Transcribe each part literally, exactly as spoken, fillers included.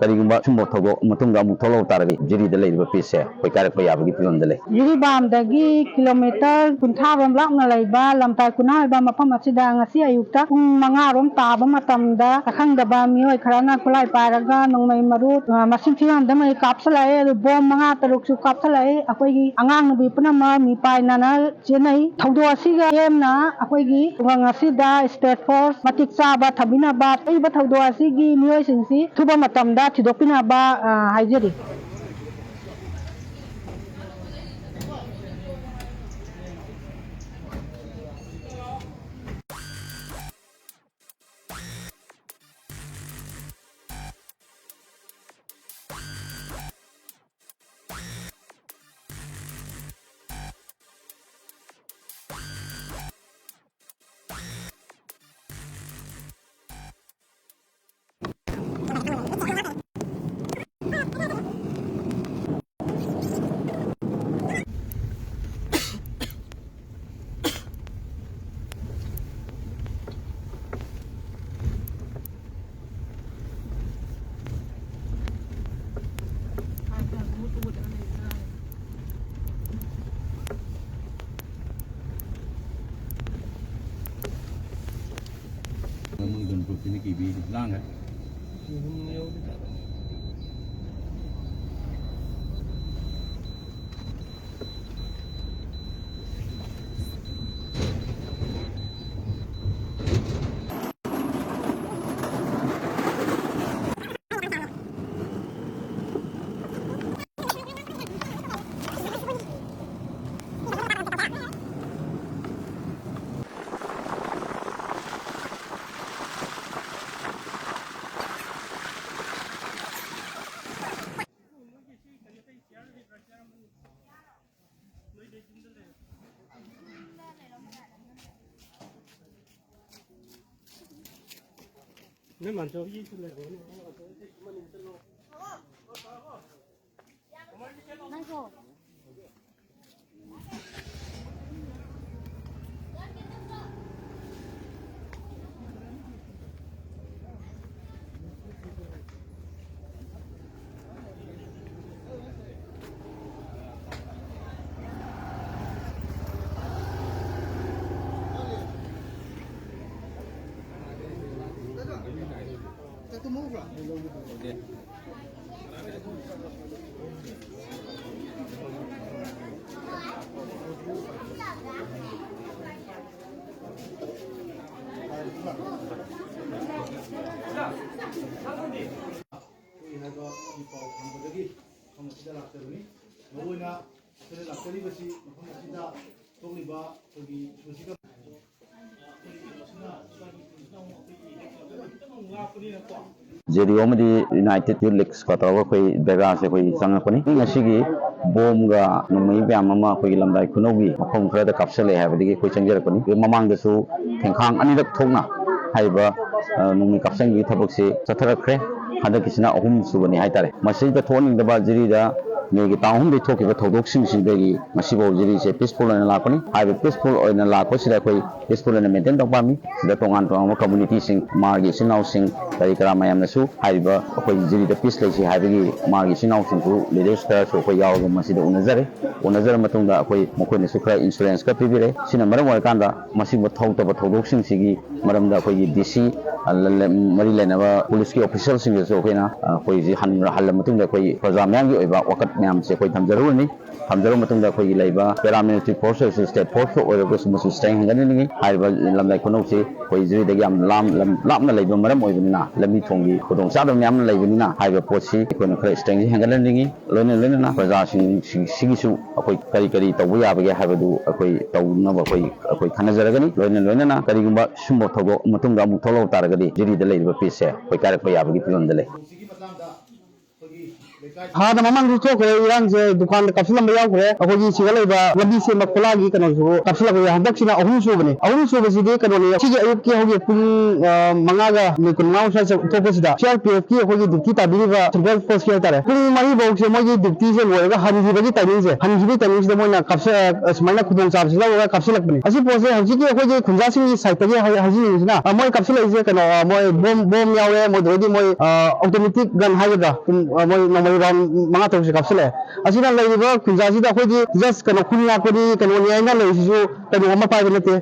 ꯀꯔꯤꯒꯨꯝꯕ ꯁꯨꯝꯕ ꯊꯧꯗꯣꯛ ꯃꯇꯨꯡꯗ ꯑꯃꯨꯛ ꯊꯣꯛꯂꯛꯄ ꯇꯥꯔꯒꯗꯤ ꯖꯤꯔꯤꯗ ꯂꯩꯔꯤꯕ ꯄꯤꯁꯁꯦ ꯑꯩꯈꯣꯏ ꯀꯥꯏꯔꯛꯄ ꯌꯥꯕꯒꯤ ꯐꯤꯕꯝꯗ ꯂꯩ꯫ ꯖꯤꯔꯤꯕꯥꯝꯗꯒꯤ ꯀꯤꯂꯣꯃꯤꯇꯔ ꯀꯨꯟꯊ꯭ꯔꯥ ꯔꯣꯝ ꯂꯥꯞꯅ ꯂꯩꯕ ꯂꯝꯇꯥꯏ ꯈꯨꯅꯥ ꯑꯣꯏꯕ ꯃꯐꯝ ꯑꯁꯤꯗ ꯉꯁꯤ ꯑꯌꯨꯛꯇ ꯄꯨꯡ ꯃꯉꯥ ꯔꯣꯝ ꯇꯥꯕ ꯃꯇꯝꯗ ꯁꯛꯈꯪꯗꯕ ꯃꯤꯑꯣꯏ ꯈꯔꯅ ꯈꯨꯠꯂꯥꯏ ꯄꯥꯏꯔꯒ ꯅꯣꯡꯃꯩ ꯃꯔꯨ, ꯑ, ꯃꯁꯤꯡ ꯊꯤꯉꯝꯗ ꯃꯩ ꯀꯥꯞꯁꯤꯜꯂꯛꯑꯦ꯫ ꯑꯗꯨ ꯕꯣꯝ ꯃꯉꯥ ꯇꯔꯨꯛꯁꯨ ꯀꯥꯞꯁꯤꯜꯂꯛꯑꯦ꯫ ꯑꯩꯈꯣꯏꯒꯤ ꯑꯉꯥꯡ ꯅꯨꯄꯤ ꯄꯨꯝꯅꯃꯛ ꯃꯤꯄꯥꯏ ꯅꯥꯅ ꯆꯦꯟꯅꯩ꯫ ꯊꯧꯗꯣꯛ ꯑꯁꯤꯒ ꯂꯦꯝꯅ ꯑꯩꯈꯣꯏꯒꯤ ꯈꯨꯡꯒꯪ ꯑꯁꯤꯗ state force ꯃꯇꯤꯛ ꯆꯥꯕ ꯊꯝꯕꯤꯅꯕ, ꯊꯣꯛꯏꯕ ꯊꯧꯗꯣꯛ ꯑꯁꯤꯒꯤ ꯃꯤꯑꯣꯏꯁꯤꯡꯁꯤ ꯑꯊꯨꯕ ꯃꯇꯝꯗ ꯊꯤꯗꯣꯛꯄꯤꯅꯕ, ꯑ, ꯍꯥꯏꯖꯔꯤ꯫ ꯃꯣꯏ ꯒꯟ ꯄ꯭ꯔꯨꯐꯁꯤꯅ ꯀꯤꯕꯤꯔꯤꯁꯦ꯫ ꯂꯥꯡꯈ꯭ꯔꯦ꯫ ꯅꯣꯏ ꯃꯥꯟꯆꯧꯕꯤꯁꯨ ꯂꯩꯔꯝꯒꯅꯤ꯫ ꯅꯪꯁꯨ꯫ ꯊꯣꯛꯏ ꯍꯥꯏꯕꯒꯤ ꯄꯥꯎ ꯐꯪꯕꯗꯒꯤ ꯃꯐꯝ ꯑꯁꯤꯗ ꯂꯥꯛꯆꯕꯅꯤ꯫ ꯃꯔꯨꯑꯣꯏꯅ ꯑꯩꯈꯣꯏꯅ ꯂꯥꯛꯆꯔꯤꯕꯁꯤ ꯃꯐꯝ ꯑꯁꯤꯗ ꯊꯣꯛꯂꯤꯕ ꯑꯩꯈꯣꯏꯒꯤ ꯁꯣꯁꯤꯀ ꯖꯦ ꯗꯤ ꯑꯣ ꯑꯃꯗꯤ ꯌꯨꯅꯥꯏꯇꯦꯠ ꯌꯨꯠ ꯂꯤꯒꯁꯀ ꯇꯧꯔꯒ ꯑꯩꯈꯣꯏ ꯕꯦꯒ꯭ꯔꯥꯁꯦ ꯑꯩꯈꯣꯏ ꯆꯪꯉꯛꯄꯅꯤ꯫ ꯉꯁꯤꯒꯤ ꯕꯣꯝꯒ ꯅꯣꯡꯃꯩ ꯃꯌꯥꯝ ꯑꯃ ꯑꯩꯈꯣꯏꯒꯤ ꯂꯝꯗꯥꯏ ꯈꯨꯅꯧꯒꯤ ꯃꯐꯝ ꯈꯔꯗ ꯀꯥꯞꯁꯤꯜꯂꯛꯑꯦ ꯍꯥꯏꯕꯗꯒꯤ ꯑꯩꯈꯣꯏ ꯆꯪꯖꯔꯛꯄꯅꯤ꯫ ꯑꯗꯨ ꯃꯃꯥꯡꯗꯁꯨ ꯊꯦꯡꯈꯥꯡ ꯑꯅꯤꯔꯛ ꯊꯣꯛꯅ ꯍꯥꯏꯔꯤꯕ, ꯑ, ꯅꯣꯡꯃꯩ ꯀꯥꯞꯁꯤꯟꯕꯒꯤ ꯊꯕꯛꯁꯤ ꯆꯠꯊꯔꯛꯈ꯭ꯔꯦ꯫ ꯍꯟꯗꯛꯀꯤꯁꯤꯅ ꯑꯍꯨꯝ ꯁꯨꯕꯅꯤ ꯍꯥꯏꯇꯥꯔꯦ꯫ ꯃꯁꯤꯗ ꯊꯣꯛꯍꯟꯅꯤꯡꯗꯕ ꯖꯤꯔꯤꯗ ꯃꯦꯒꯤ ꯇꯥꯡ ꯑꯍꯨꯝꯗꯒꯤ ꯊꯣꯛꯈꯤꯕ ꯊꯧꯗꯣꯛꯁꯤꯡꯁꯤꯗꯒꯤ ꯉꯁꯤꯐꯥꯎ ꯖꯤꯔꯤꯁꯦ ꯄꯤꯁꯐꯨꯜ ꯑꯣꯏꯅ ꯂꯥꯛꯄꯅꯤ꯫ ꯍꯥꯏꯔꯤꯕ ꯄꯤꯁꯐꯨꯜ ꯑꯣꯏꯅ ꯂꯥꯛꯄꯁꯤꯗ ꯑꯩꯈꯣꯏ ꯄꯤꯁꯐꯨꯜ ꯑꯣꯏꯅ ꯃꯦꯟꯇꯦꯟ ꯇꯧꯕ ꯄꯥꯝꯃꯤ꯫ ꯁꯤꯗ ꯇꯣꯉꯥꯟ ꯇꯣꯉꯥꯟꯕ ꯀꯝꯃꯨꯅꯤꯇꯤꯁꯤꯡ, ꯃꯥꯔꯒꯤ ꯏꯆꯤꯟ ꯏꯅꯥꯎꯁꯤꯡ, ꯀꯔꯤ ꯀꯔꯥ ꯃꯌꯥꯝꯅꯁꯨ ꯍꯥꯏꯔꯤꯕ ꯑꯩꯈꯣꯏ ꯖꯤꯔꯤꯗ ꯄꯤꯁ ꯂꯩꯁꯤ ꯍꯥꯏꯕꯒꯤ ꯃꯥꯔꯒꯤ ꯏꯆꯤꯟ ꯏꯅꯥꯎꯁꯤꯡꯁꯨ, ꯂꯤꯗꯔꯁ ꯈꯔꯁꯨ ꯑꯩꯈꯣꯏ ꯌꯥꯎꯔꯒ ꯃꯁꯤꯗ ꯎꯅꯖꯔꯦ꯫ ꯎꯅꯖꯔꯕ ꯃꯇꯨꯡꯗ ꯑꯩꯈꯣꯏ ꯃꯈꯣꯏꯅꯁꯨ ꯈꯔ ꯏꯟꯁꯨꯔꯦꯟꯁ ꯈꯔ ꯄꯤꯕꯤꯔꯦ꯫ ꯁꯤꯅ ꯃꯔꯝ ꯑꯣꯏꯔꯀꯥꯟꯗ ꯃꯁꯤꯒꯨꯝꯕ ꯊꯧ ꯇꯧꯕ ꯊꯧꯗꯣꯛꯁꯤꯡꯁꯤꯒꯤ ꯃꯔꯝꯗ ꯑꯩꯈꯣꯏꯒꯤ ꯗꯤ ꯁꯤ, ꯑ, ꯂ-, ꯂ-, ꯃꯔꯤ ꯂꯩꯅꯕ ꯄꯨꯂꯤꯁꯀꯤ ꯑꯣꯐꯤꯁꯤꯌꯦꯜꯁꯤꯡꯗꯁꯨ ꯑꯩꯈꯣꯏꯅ, ꯑ, ꯑꯩꯈꯣꯏꯁꯤ ꯍꯟ-, ꯍꯜꯂ ꯃꯇꯨꯡꯗ ꯑꯩꯈꯣꯏ ꯄ꯭ꯔꯖꯥ ꯃꯌꯥꯝꯒꯤ ꯑꯣꯏꯕ ꯋꯥꯀꯠ ꯃꯌꯥꯝꯁꯦ ꯑꯩꯈꯣꯏ ꯊꯝꯖꯔꯨꯔꯅꯤ꯫ ꯊꯝꯖꯔꯕ ꯃꯇꯨꯡꯗ ꯑꯩꯈꯣꯏꯒꯤ ꯂꯩꯕ ꯄꯦꯔꯥꯃꯤꯂꯤꯇꯔꯤ ꯐꯣꯔꯁ ꯑꯣꯏꯔꯁꯨ, ꯁ꯭ꯇꯦꯠ ꯐꯣꯔꯁ ꯑꯣꯏꯔꯒꯁꯨ ꯃꯁꯤ ꯁ꯭ꯇꯔꯦꯡ ꯍꯦꯟꯒꯠꯍꯟꯅꯤꯡꯉꯤ꯫ ꯍꯥꯏꯔꯤꯕ ꯂꯝꯗꯥꯏ ꯈꯨꯅꯧꯁꯤ ꯑꯩꯈꯣꯏ ꯖꯤꯔꯤꯗꯒꯤ ꯌꯥꯝ ꯂꯥꯝ-, ꯂꯝ-, ꯂꯥꯞꯅ ꯂꯩꯕ ꯃꯔꯝ ꯑꯣꯏꯕꯅꯤꯅ, ꯂꯝꯕꯤ ꯊꯣꯡꯒꯤ ꯈꯨꯗꯣꯡꯆꯥꯗꯕ ꯃꯌꯥꯝ ꯑꯃ ꯂꯩꯕꯅꯤꯅ, ꯍꯥꯏꯔꯤꯕ ꯄꯣꯠꯁꯤ ꯑꯩꯈꯣꯏꯅ ꯈꯔ ꯁ꯭ꯇꯔꯦꯡꯁꯤ ꯍꯦꯟꯒꯠꯍꯟꯅꯤꯡꯉꯤ꯫ ꯂꯣꯏꯅ ꯂꯣꯏꯅꯅ ꯄ꯭ꯔꯖꯥꯁꯤꯡ ꯁꯤ-, ꯁꯤꯒꯤꯁꯨ ꯑꯩꯈꯣꯏ ꯀꯔꯤ ꯀꯔꯤ ꯇꯧꯕ ꯌꯥꯕꯒꯦ ꯍꯥꯏꯕꯗꯨ ꯑꯩꯈꯣꯏ ꯇꯧꯅꯕ ꯑꯩꯈꯣꯏ, ꯑꯩꯈꯣꯏ ꯈꯟꯅꯖꯔꯒꯅꯤ꯫ ꯂꯣꯏꯅ ꯂꯣꯏꯅꯅ ꯀꯔꯤꯒꯨꯝꯕ ꯁꯨꯝꯕ ꯊꯧꯗꯣꯛ ꯃꯇꯨꯡꯗ ꯑꯃꯨꯛ ꯊꯣꯛꯂꯛꯄ ꯇꯥꯔꯒꯗꯤ ꯖꯤꯔꯤꯗ ꯂꯩꯔꯤꯕ ꯄꯤꯁꯁꯦ ꯑꯩꯈꯣꯏ ꯀꯥꯏꯔꯛꯄ ꯌꯥꯕꯒꯤ ꯐꯤꯕꯝꯗ ꯂꯩ꯫ ꯍꯥꯟꯅ ꯃꯃꯥꯡꯁꯨ ꯊꯣꯛꯈ꯭ꯔꯦ ꯏꯔꯥꯡꯁꯦ, ꯗꯨꯀꯥꯟꯗ ꯀꯥꯞꯁꯤꯜꯂꯝꯕ ꯌꯥꯎꯈ꯭ꯔꯦ꯫ ꯑꯩꯈꯣꯏꯒꯤ ꯁꯤꯗ ꯂꯩꯕ ꯂꯝꯕꯤ ꯁꯦꯝꯕ ꯈꯣꯂꯥꯒꯤ ꯀꯩꯅꯣꯁꯨ ꯀꯥꯞꯁꯤꯜꯂꯛꯄ ꯌꯥꯎ-, ꯍꯟꯗꯛꯁꯤꯅ ꯑꯍꯨꯝ ꯁꯨꯕꯅꯤ꯫ ꯑꯍꯨꯝ ꯁꯨꯕꯁꯤꯗꯤ ꯀꯩꯅꯣꯅꯤ, ꯁꯤꯒꯤ ꯑꯌꯨꯛꯀꯤ ꯍꯧꯖꯤꯛ ꯄꯨꯡ, ꯑ, ꯃꯉꯥꯒ ꯃꯤꯅꯤꯠ ꯀꯨꯟꯃꯉꯥ ꯁ꯭ꯋꯥꯏ ꯊꯣꯛꯄꯁꯤꯗ ꯁꯤ ꯑꯥꯔ ꯄꯤ ꯑꯦꯐꯀꯤ ꯑꯩꯈꯣꯏꯒꯤ ꯗ꯭ꯌꯨꯇꯤ ꯇꯥꯕꯤꯔꯤꯕ ꯁꯦꯟꯇ꯭ꯔꯦꯜ ꯐꯣꯔꯁꯀꯤ ꯍꯥꯏꯇꯥꯔꯦ, ꯄꯨꯡ ꯃꯔꯤ ꯐꯥꯎꯁꯦ ꯃꯣꯏꯒꯤ ꯗ꯭ꯌꯨꯇꯤꯁꯦ ꯂꯣꯏꯔꯒ ꯍꯟꯈꯤꯕꯒꯤ ꯇꯥꯏꯃꯤꯡꯁꯦ, ꯍꯟꯈꯤꯕꯒꯤ ꯇꯥꯏꯃꯤꯡꯁꯤꯗ ꯃꯣꯏꯅ ꯀꯥꯞꯁ-, ꯑ, ꯁꯨꯃꯥꯏꯅ ꯈꯨꯗꯣꯡꯆꯥꯕꯁꯤ ꯂꯧꯔꯒ ꯀꯥꯞꯁꯤꯜꯂꯛꯄꯅꯤ꯫ ꯑꯁꯤ ꯄꯣꯠꯁꯦ ꯍꯧꯖꯤꯛꯀꯤ ꯑꯩꯈꯣꯏꯒꯤ ꯈꯨꯟꯖꯥꯁꯤꯡꯒꯤ ꯁꯥꯏꯠꯇꯒꯤ ꯍꯥꯏ-, ꯍꯥꯏꯖꯅꯤꯡꯉꯤꯁꯤꯅ, ꯑ, ꯃꯣꯏ ꯀꯥꯞꯁꯤꯜꯂꯛꯏꯁꯦ ꯀꯩꯅꯣ, ꯑ, ꯃꯣꯏ ꯕꯣꯝ, ꯕꯣꯝ ꯌꯥꯎꯔꯦ, ꯃꯣꯏꯗꯨꯗꯩꯗꯤ ꯃꯣꯏ, ꯑ, ꯑꯣꯇꯣꯃꯦꯇꯤꯛ ꯒꯟ ꯍꯥꯏꯒꯗ꯭ꯔꯥ, ꯎꯝ, ꯑ, ꯃꯣꯏ ꯅꯣꯡꯃꯩ ꯃꯉꯥ ꯇꯔꯨꯛꯁꯦ ꯀꯥꯞꯁꯤꯜꯂꯛꯑꯦ꯫ ꯑꯁꯤꯅ ꯂꯩꯔꯤꯕ ꯈꯨꯟꯖꯥꯁꯤꯗ ꯑꯩꯈꯣꯏꯗꯤ just ꯀꯩꯅꯣ ꯈꯨꯟ ꯉꯥꯛꯄꯅꯤ, ꯀꯩꯅꯣꯅꯤ ꯍꯥꯏꯅ ꯂꯩꯔꯤꯁꯤꯁꯨ ꯀꯩꯅꯣ ꯑꯃ ꯄꯥꯏꯕ ꯅꯠꯇꯦ꯫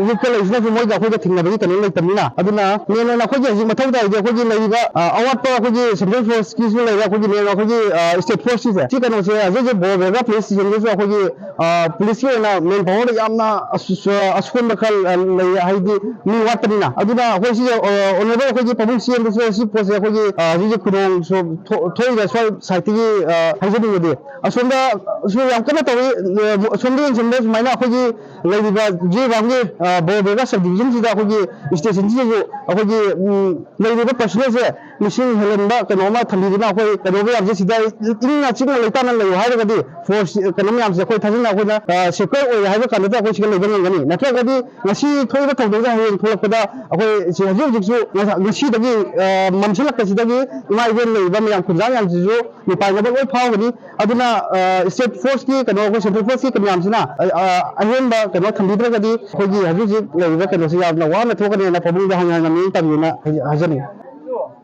ꯌꯨꯠꯇ ꯂꯩꯔꯤꯁꯤꯅꯁꯨ ꯃꯣꯏꯒ ꯑꯩꯈꯣꯏꯒ ꯊꯦꯡꯅꯕꯒꯤ ꯀꯩꯅꯣ ꯂꯩꯇꯕꯅꯤꯅ꯫ ꯑꯗꯨꯅ main ꯑꯣꯏꯅ ꯑꯩꯈꯣꯏꯒꯤ ꯍꯧꯖꯤꯛ ꯃꯊꯧ ꯇꯥꯏꯗꯤ ꯑꯩꯈꯣꯏꯒꯤ ꯂꯩꯔꯤꯕ, ꯑ, ꯑꯋꯥꯠꯄ ꯑꯩꯈꯣꯏꯒꯤ central forceꯀꯤꯁꯨ ꯂꯩꯔꯦ, ꯑꯩꯈꯣꯏꯒꯤ main ꯑꯩꯈꯣꯏꯒꯤ, ꯑ, state forceꯀꯤꯁꯦ꯫ ꯁꯤ ꯀꯩꯅꯣꯁꯦ ꯍꯧꯖꯤꯛ ꯍꯧꯖꯤꯛ ꯕꯣꯔ ꯕꯦꯒ police stationꯗꯁꯨ ꯑꯩꯈꯣꯏꯒꯤ, ꯑ, policeꯀꯤ ꯑꯣꯏꯅ manpowerꯗ ꯌꯥꯝꯅ ꯑꯁ-, ꯑꯁꯣꯟꯕ ꯈꯔ, ꯑ, ꯂꯩ, ꯍꯥꯏꯗꯤ ꯃꯤ ꯋꯥꯠꯄꯅꯤꯅ꯫ ꯑꯗꯨꯅ ꯑꯩꯈꯣꯏ ꯁꯤꯁꯦ, ꯑ, honourable ꯑꯩꯈꯣꯏꯒꯤ ꯄꯥꯕꯨꯡ ꯁꯤ ꯑꯦꯝꯗꯁꯨ ꯁꯤ ꯄꯣꯠꯁꯦ ꯑꯩꯈꯣꯏꯒꯤ, ꯑ, ꯍꯧꯖꯤꯛ ꯍꯧꯖꯤꯛ ꯈꯨꯗꯣꯡ ꯁꯨ-, ꯊꯣꯛ-, ꯊꯣꯛꯏꯕ ꯁ꯭ꯋꯥꯏ sideꯇꯒꯤ, ꯑ, ꯍꯥꯏꯖꯅꯤꯡꯕꯗꯤ ꯑꯁꯣꯝꯗꯁꯨ ꯌꯥꯝ ꯀꯟꯅ ꯇꯧꯏ꯫ ꯑ, ꯑꯁꯣꯝꯗ ꯌꯦꯡꯁꯤꯟꯕꯗ ꯁꯨꯃꯥꯏꯅ ꯑꯩꯈꯣꯏꯒꯤ ꯂꯩꯔꯤꯕ ꯖꯤꯔꯤꯕꯥꯝꯒꯤ, ꯑ, ꯕꯣꯔ ꯕꯦꯒ sub divisionꯁꯤꯗ ꯑꯩꯈꯣꯏꯒꯤ stationꯁꯤꯗꯁꯨ ꯑꯩꯈꯣꯏꯒꯤ, ꯎꯝ, ꯂꯩꯔꯤꯕ personnelꯁꯦ ꯃꯁꯤꯡ ꯍꯦꯜꯍꯟꯕ ꯀꯩꯅꯣ ꯑꯃ ꯊꯝꯕꯤꯗꯨꯅ ꯑꯩꯈꯣꯏ ꯀꯩꯅꯣ ꯃꯌꯥꯝꯁꯦ ꯁꯤꯗ ꯏꯪꯅ ꯆꯤꯛꯅ ꯂꯩꯇꯥꯅ ꯂꯩꯌꯨ ꯍꯥꯏꯔꯒꯗꯤ force ꯀꯩꯅꯣ ꯃꯌꯥꯝꯁꯦ ꯑꯩꯈꯣꯏ ꯊꯥꯖꯅ ꯑꯩꯈꯣꯏꯅ, ꯑ, secure ꯑꯣꯏ ꯍꯥꯏꯕ ꯀꯥꯟꯗ ꯑꯩꯈꯣꯏ ꯁꯤꯗ ꯂꯩꯕ ꯉꯝꯒꯅꯤ꯫ ꯅꯠꯇ꯭ꯔꯒꯗꯤ ꯉꯁꯤ ꯊꯣꯛꯏꯕ ꯊꯧꯗꯣꯛꯁꯦ ꯍꯌꯦꯡ ꯊꯣꯛꯂꯛꯄꯗ ꯑꯩꯈꯣꯏ ꯁꯤ ꯍꯧꯖꯤꯛ ꯍꯧꯖꯤꯛꯁꯨ ꯉꯁ-, ꯉꯁꯤꯗꯒꯤ, ꯑ, ꯃꯝꯁꯤꯜꯂꯛꯄꯁꯤꯗꯒꯤ ꯏꯃꯥ ꯏꯕꯦꯟ ꯂꯩꯔꯤꯕ ꯃꯌꯥꯝ ꯈꯨꯟꯖꯥ ꯃꯌꯥꯝꯁꯤꯁꯨ ꯃꯤꯄꯥꯏꯅꯕ ꯂꯣꯏ ꯐꯥꯎꯒꯅꯤ꯫ ꯑꯗꯨꯅ, ꯑ, state forceꯀꯤ ꯀꯩꯅꯣ, ꯑꯩꯈꯣꯏ central forceꯀꯤ ꯀꯩꯅꯣ ꯃꯌꯥꯝꯁꯤꯅ, ꯑ, ꯑ, ꯑꯍꯦꯟꯕ ꯀꯩꯅꯣ ꯊꯝꯕꯤꯗ꯭ꯔꯒꯗꯤ ꯑꯩꯈꯣꯏꯒꯤ ꯍꯧꯖꯤꯛ ꯍꯧꯖꯤꯛ ꯂꯩꯔꯤꯕ ꯀꯩꯅꯣꯁꯦ ꯌꯥꯝꯅ ꯋꯥꯅ ꯊꯣꯛꯀꯅꯤ ꯍꯥꯏꯅ ꯄꯥꯕꯨꯡꯗ ꯍꯪ-, ꯍꯪꯉꯝꯃꯤ ꯇꯝꯕꯤꯌꯨꯅ ꯍꯥꯏꯖ-, ꯍꯥꯏꯖꯅꯤꯡꯉꯤ꯫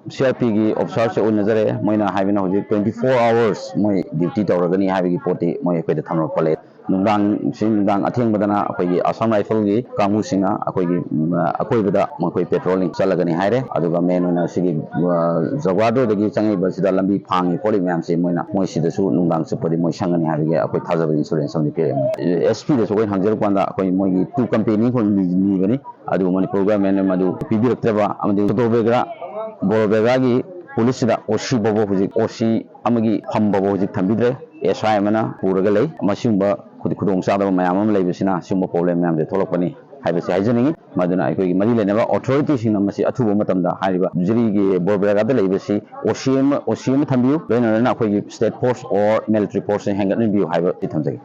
CRPꯒꯤ officerꯁꯦ ꯎꯅꯖꯔꯦ꯫ ꯃꯣꯏꯅ ꯍꯥꯏꯕꯅ ꯍꯧꯖꯤꯛ twenty four hours ꯃꯣꯏ duty ꯇꯧꯔꯒꯅꯤ ꯍꯥꯏꯕꯒꯤ ꯄꯣꯠꯇꯤ ꯃꯣꯏ ꯑꯩꯈꯣꯏꯗ ꯊꯝꯂꯛꯄ ꯂꯩ꯫ ꯅꯨꯡꯗꯥꯡꯁꯤ, ꯅꯨꯡꯗꯥꯡ ꯑꯊꯦꯡꯕꯗꯅ ꯑꯩꯈꯣꯏꯒꯤ Assam Rifleꯒꯤ ꯀꯥꯡꯕꯨꯁꯤꯡꯅ ꯑꯩꯈꯣꯏꯒꯤ, ꯎꯝ, ꯑꯀꯣꯏꯕꯗ ꯃꯈꯣꯏ patrolling ꯆꯠꯂꯒꯅꯤ ꯍꯥꯏꯔꯦ꯫ ꯑꯗꯨꯒ main ꯑꯣꯏꯅ ꯁꯤꯒꯤ, ꯑ, ꯖꯒ꯭ꯋꯥꯗꯣꯗꯒꯤ ꯆꯪꯉꯛꯏꯕꯁꯤꯗ ꯂꯝꯕꯤ ꯐꯥꯡꯉꯤ ꯈꯣꯠꯂꯤ ꯃꯌꯥꯝꯁꯤ ꯃꯣꯏꯅ, ꯃꯣꯏ ꯁꯤꯗꯁꯨ ꯅꯨꯡꯗꯥꯡ ꯆꯨꯞꯄꯗꯤ ꯃꯣꯏ ꯁꯪꯒꯅꯤ ꯍꯥꯏꯕꯒꯤ ꯑꯩꯈꯣꯏ ꯊꯥꯖꯕ insurance ꯑꯃꯗꯤ ꯄꯤꯔꯛꯑꯦ꯫ SPꯗꯁꯨ ꯑꯩꯈꯣꯏꯅ ꯍꯪꯖꯔꯛꯄ ꯀꯥꯟꯗ ꯑꯩꯈꯣꯏ ꯃꯣꯏꯒꯤ two company ꯑꯩꯈꯣꯏ ꯅꯤ-, ꯅꯤꯕꯅꯤ꯫ ꯑꯗꯨꯕꯨ ꯃꯅꯤꯄꯨꯔ government ꯃꯗꯨ ꯄꯤꯕꯤꯔꯛꯇ꯭ꯔꯕ ꯑꯃꯗꯤ ꯁꯣꯇꯣꯕꯦꯒ꯭ꯔꯥ, ꯕꯣꯔꯣꯕꯦꯒ꯭ꯔꯥꯒꯤ policeꯁꯤꯗ OC ꯐꯥꯎꯕ ꯍꯧꯖꯤꯛ, OC ꯑꯃꯒꯤ ꯐꯝ ꯐꯥꯎꯕ ꯍꯧꯖꯤꯛ ꯊꯝꯕꯤꯗ꯭ꯔꯦ꯫ SI ꯑꯃꯅ ꯄꯨꯔꯒ ꯂꯩ꯫ ꯃꯁꯤꯒꯨꯝꯕ ꯈꯨꯗ-, ꯈꯨꯗꯣꯡꯆꯥꯗꯕ ꯃꯌꯥꯝ ꯑꯃ ꯂꯩꯕꯁꯤꯅ ꯁꯤꯒꯨꯝꯕ problem ꯃꯌꯥꯝꯁꯦ ꯊꯣꯛꯂꯛꯄꯅꯤ ꯍꯥꯏꯕꯁꯤ ꯍꯥꯏꯖꯅꯤꯡꯉꯤ꯫ ꯃꯗꯨꯅ ꯑꯩꯈꯣꯏꯒꯤ ꯃꯔꯤ ꯂꯩꯅꯕ authorityꯁꯤꯡꯅ ꯃꯁꯤ ꯑꯊꯨꯕ ꯃꯇꯝꯗ ꯍꯥꯏꯔꯤꯕ ꯖꯤꯔꯤꯒꯤ ꯕꯣꯔꯣꯕꯦꯒ꯭ꯔꯥꯗ ꯂꯩꯕꯁꯤ OC ꯑꯃ, OC ꯑꯃ ꯊꯝꯕꯤꯌꯨ, ꯂꯣꯏꯅ ꯂꯣꯏꯅꯅ ꯑꯩꯈꯣꯏꯒꯤ state force or military force ꯍꯦꯟꯒꯠꯍꯟꯕꯤꯌꯨ ꯍꯥꯏꯕ ꯑꯩ ꯊꯝꯖꯒꯦ꯫